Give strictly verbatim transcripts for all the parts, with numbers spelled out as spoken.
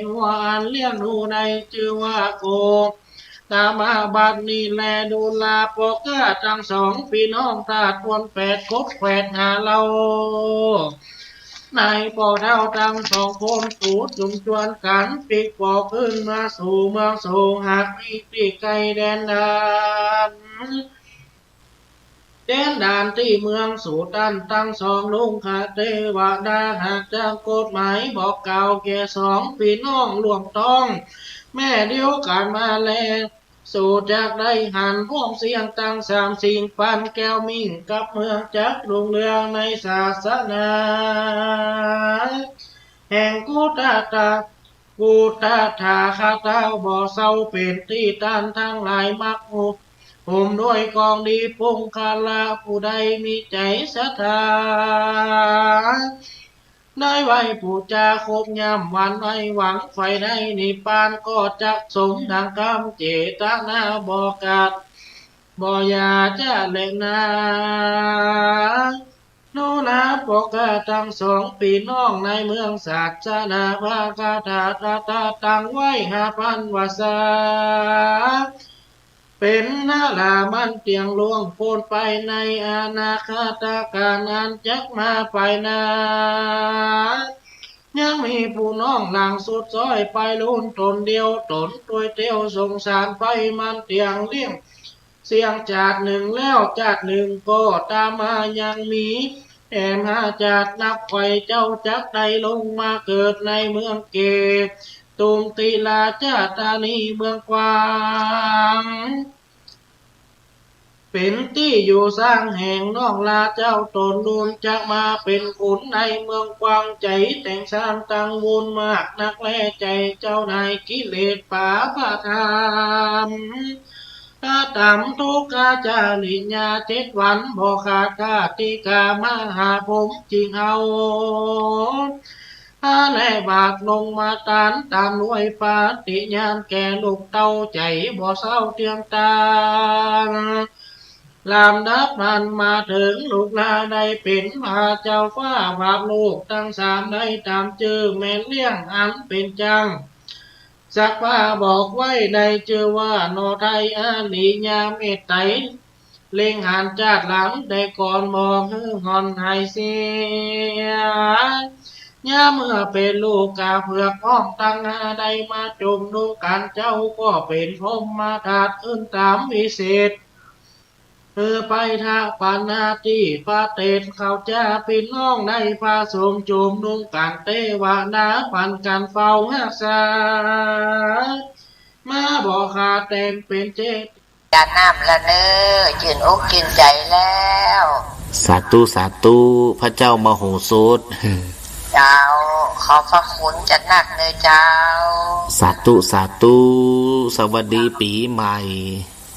งวัวอันเลี้ยงดูได้จื้อว่าโค ต๋ามมาบัดนี้แล ดูราป้อข้าตังสองปี้น้อง ธาตุคนแปดกบแขวดหาเล่า ในป้อเฒ่าตังสองคน สูจุ่มจวนกั๋นปิ๊กป้อคืนมาสู่เมืองโส หากมีตี้ไก๋แดนด้าน แดนด้านตี้เมืองโสตัน ตังสองลุงคเตวดา หากจำกฎหมายบอกกล่าวแก่สองปี้น้องร่วมต๊องแม่เดียวกั๋นมาแล โสจักได้หันพ้องเสี้ยงตังสามสิ่ง ปันแก้วมิ่งกับเมืองจักรุ่งเรืองในศาสนา แห่งกุตตะ กุตตถาคตะบ่เศร้า เป๋นตี้ต้านตังหลายมักฮู้ โหมด้วยกองดีปุงคละ ผู้ใดมีใจ๋ศรัทธา ได้ไหว้ปู๋จาครบย่ำ หวั่นไหวหวังใฝ่ได้นิพพาน ก็จักสมดังกำเจตนา บ่ขาดบ่หย่าจะแลนา ดูราป้อข้าตังสองปี้น้อง ในเมืองศาสนา พระคาถาตรัสตั้งไว้ห้าปันวาษา เป๋นนารามันเตี้ยงล่วงป๊นไปในอนาคตก๋าลอันจักมาภายหน้า ยังมีผู้น้องหลังสุดซ้อยไปลูนต๋นเดียวต๋น ตวยเตียวสงสารไปมันเตี้ยงเลี้ยง เสี้ยงจาตินึ่งแล้วจาตินึ่งก็ต๋ามมายังมี แหมห้าจาตินับไขว่เจ้าจักได้ลงมาเกิดในเมืองเกตุมติราชธานีเมืองกวาง เป๋นตี้อยู่สร้างแห่งน้องลาเจ้าต๋นลูน จักมาเป๋นขุนในเมืองกวาง ใจ๋แต่งสร้างตังบุญมากนักแล ใจ๋เจ้านายกิเลสป๋าประทาน กระตำทุกขจริยาเจ็ดวัน บ่ขาดกติกามหาผมจึงเอา พระและบาทลงมาตาน ตามด้วยปฏิญาณแก่ลูกเต้า ใจ๋บ่เศร้าเตียงตา ลำดับนั้นมาเถิงลูกลาได้เป๋นพระเจ้าฟ้า พระลูกตังสามได้ต๋ามจื้อแม่เลี้ยงอันเป๋นจัง สักว่าบอกไว้ได้จื้อว่าหน่อไทยอริยเมตไตร เล็งหาญจาติหลังแต่ก่อนบ่หื้อห่อนหายเสีย ยามเมื่อเป๋นลูกกาเผือกอ้อมตังห้าได้มาจุมนุมกั๋น เจ้าก็เป๋นพรหมทัตขึ้นต๋ามวิเศษ เออ ไปทะปานาตี้ประเตศเขาจะปี้น้องได้ผสมจุมนุมกั๋น เตวดาปันกั๋นเฝ้าฮักษา มาบ่ขาดแต๋มเป๋นเจต จาดน้ำละเน่อ จื้นอกจื้นใจ๋แล้ว สาธุ สาธุ พระเจ้ามโหสถ เจ้า ขอบพระคุณจัดนักเน่อเจ้า สาธุ สาธุ สวัสดีปี๋ใหม่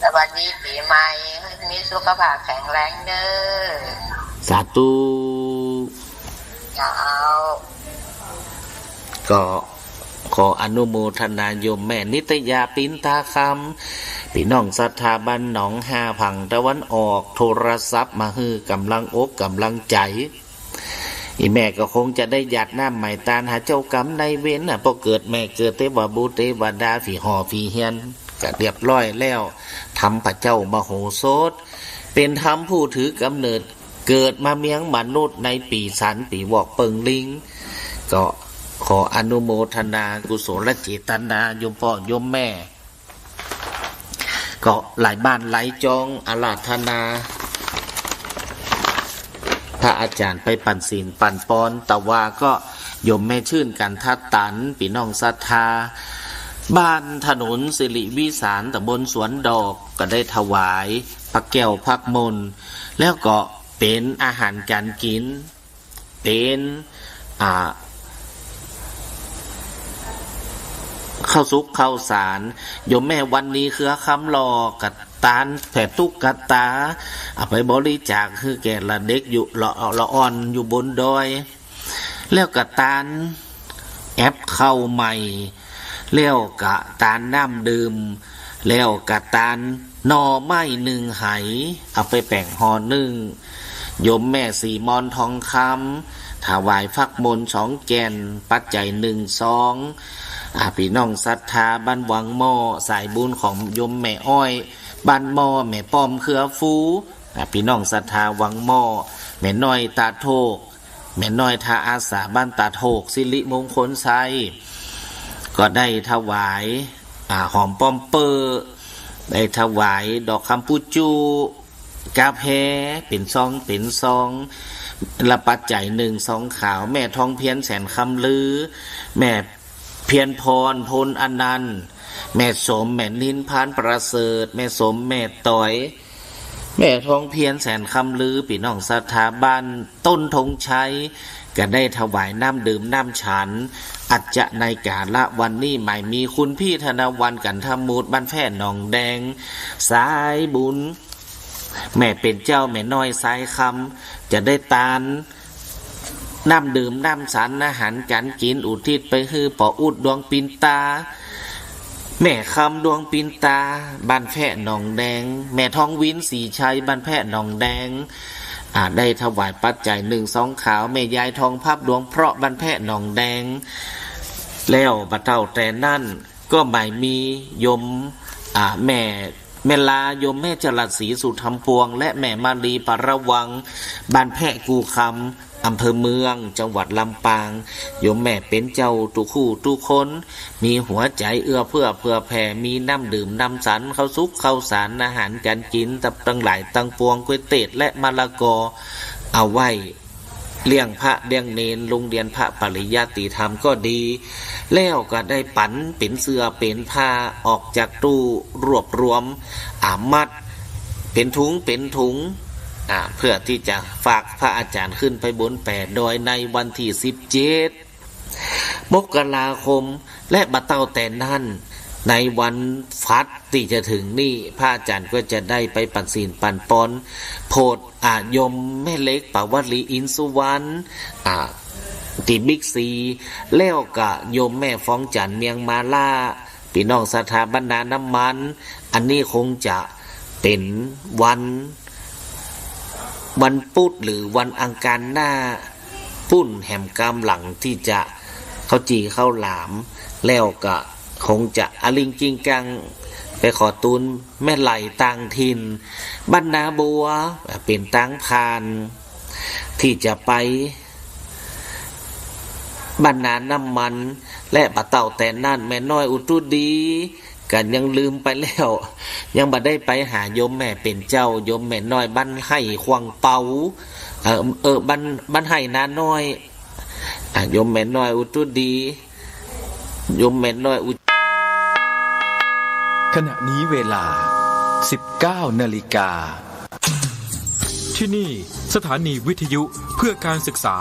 สวัสดีปี๋ใหม่ มีสุขภาพแข็งแรงเน่อ สาธุ เจ้า ก็ขออนุโมทนาโยมแม่นิตยา ปินตาคำ ปี้น้องศรัทธาบ้านหนองฮา ฝั่งตะวันออก โทรศัพท์มาหื้อก๋ำลังอกก๋ำลังใจ๋ อี่แม่ก็คงจะได้หยาดน้ำไหม้ตานหาเจ้ากรรมนายเวรน่ะ เพราะเกิดแม่เกิดเตวบุตรเตวดา ผีห่อผีเฮียน ก็เรียบร้อยแล้ว ทำพระเจ้ามโหสถ เป๋นธรรมผู้ถือกำเนิด เกิดมาเมืองมนุษย์ในปี๋สันปี๋วอกเปิงลิง ก็ขออนุโมทนากุศลเจตนาโยมป้อโยมแม่ ก็หลายบ้านหลายจองอาราธนา พระอาจ๋ารย์ไปปั๋นศีลปั๋นปอน แต่ว่าก็โยมแม่ชื่นกันทะตัน ปี้น้องศรัทธา บ้านถนนสิริวิสาร ตำบลสวนดอก ก็ได้ถวายพระแก้วพระมนต์ แล้วก็เป๋นอาหารก๋านกิ๋น เป๋น อ่า ข้าวสุกข้าวสาร โยมแม่วันนี้เครือคำหล่อ กระตานแผ่ตุ๊กตา เอาไปบริจาคหื้อแก่ละเด็กอยู่ ละ ละอ่อนอยู่บนดอย แล้วกระตานแอบข้าวใหม่ แล้วกระตานน้ำดื่ม แล้วกระตานหน่อไม้นึ่งไห เอาไปแป๋งห่อนึ่ง โยมแม่สีมอนทองคำ ถวายพระมนต์สองแก่น ปัจจัยนึ่งซอง อ่า ปี้น้องศรัทธาบ้านวังหม้อ สายบุญของโยมแม่อ้อย บ้านหม้อ แม่ป้อมเครือฟู อ่า ปี้น้องศรัทธาวังหม้อ แม่น้อยตาโทก แม่น้อยท่าอาสาบ้านตาโทก สิริมงคลไซ ก็ได้ถวาย อ่า หอมป้อมเป้อ ได้ถวายดอกคำปูจุ กาแฟ เป๋นซอง เป๋นซอง และปัจจัยนึ่งซองขาว แม่ทองเพียรแสนคำลือ แม่เพียรพร พลอนันต์ แม่สม แม่นิน พานประเสริฐ แม่สม แม่ต๋อย แม่ทองเพียรแสนคำลือ ปี้น้องศรัทธาบ้านต้นธงชัย ก็ได้ถวายน้ำดื่มน้ำฉัน อัจจะในกาละวันนี้ หมายมีคุณพี่ธนวรรณ กันทมูตร บ้านแพร่หนองแดง สายบุญ แม่เป๋นเจ้าแม่น้อยสายคำ จะได้ตาน น้ำดื่มน้ำฉัน อาหารก๋านกิ๋น อุทิศไปหื้อป้ออุ๊ดดวงปินตา แม่คำดวงปินตา บ้านแพร่หนองแดง แม่ทองวินศรีชัย บ้านแพร่หนองแดง อ่า ได้ถวายปัจจัยนึ่งซองขาว แม่ยายทองพับดวงเพราะห์ บ้านแพร่หนองแดง แล้วบ่าเต้าแต่นั้น ก็หมายมีโยม อ่า แม่ แม่ลา โยมแม่จรัสศรีสุธรรมพวง และแม่มาลีปาระวัง บ้านแพร่กู่คำ อำเภอเมือง จังหวัดลำปาง โยมแม่เป๋นเจ้ากู้กู้คนมีหัวใจ๋เอื้อเฟื้อเผื่อแผ่ มีน้ำดื่มน้ำฉัน ข้าวสุกข้าวสาร อาหารก๋านกิ๋น ตังหลายตังปวง ก๋วยเตี๋ยวและมะละกอ เอาไว้ เลี้ยงพระเลี้ยงเณร โฮงเฮียนพระปริยัติธรรมก็ดี แล้วก็ได้ปั๋นเป๋นเสื้อเป๋นผ้าออกจากตู้รวบรวม อามัดเป๋นถุงเป๋นถุง อ่า เพื่อตี้จะฝากพระอาจ๋ารย์ขึ้นไปบนแป๋ดอยในวันตี้สิบเจ็ด มกราคม และบ่าเต้าแต่นั้น ในวันฟัดตี้จะเถิงนี้ พระอาจ๋ารย์ก็จะได้ไปปั๋นศีลปั๋นปอน โผด อ่า โยมแม่เล็ก ปาวลี อินสุวรรณ อ่า ตี้บิ๊กซี แล้วก็โยมแม่ฟองจันทร์ เมียงมาล่า ปี้น้องศรัทธาบ้านนาน้ำมัน อันนี้คงจะเป๋นวัน วันปุ๊ดหรือวันอังคารหน้า ปุ้นแหมกำหลังตี้จะเข้าจี่เข้าหลาม แล้วก็คงจะอะลิงกิงกัง ไปขอตูนแม่ไหล่ต่างถิ่น บ้านนาบัว เป๋นตางผ่าน ตี้จะไป บ้านนาน้ำมัน และบ่าเต้าแต่นั้น แม่น้อยอุตุดี กั๋นยังลืมไปแล้ว ยังบ่ได้ไปหาโยมแม่เป๋นเจ้า โยมแม่น้อยบ้านไฮ่ขวางเปา เออ เออ บ้าน บ้านไฮ่นาน้อย อ่ะ โยมแม่น้อยอุตุดี โยมแม่น้อยอุ ขณะนี้เวลา สิบเก้านาฬิกา ที่นี่สถานีวิทยุเพื่อการศึกษา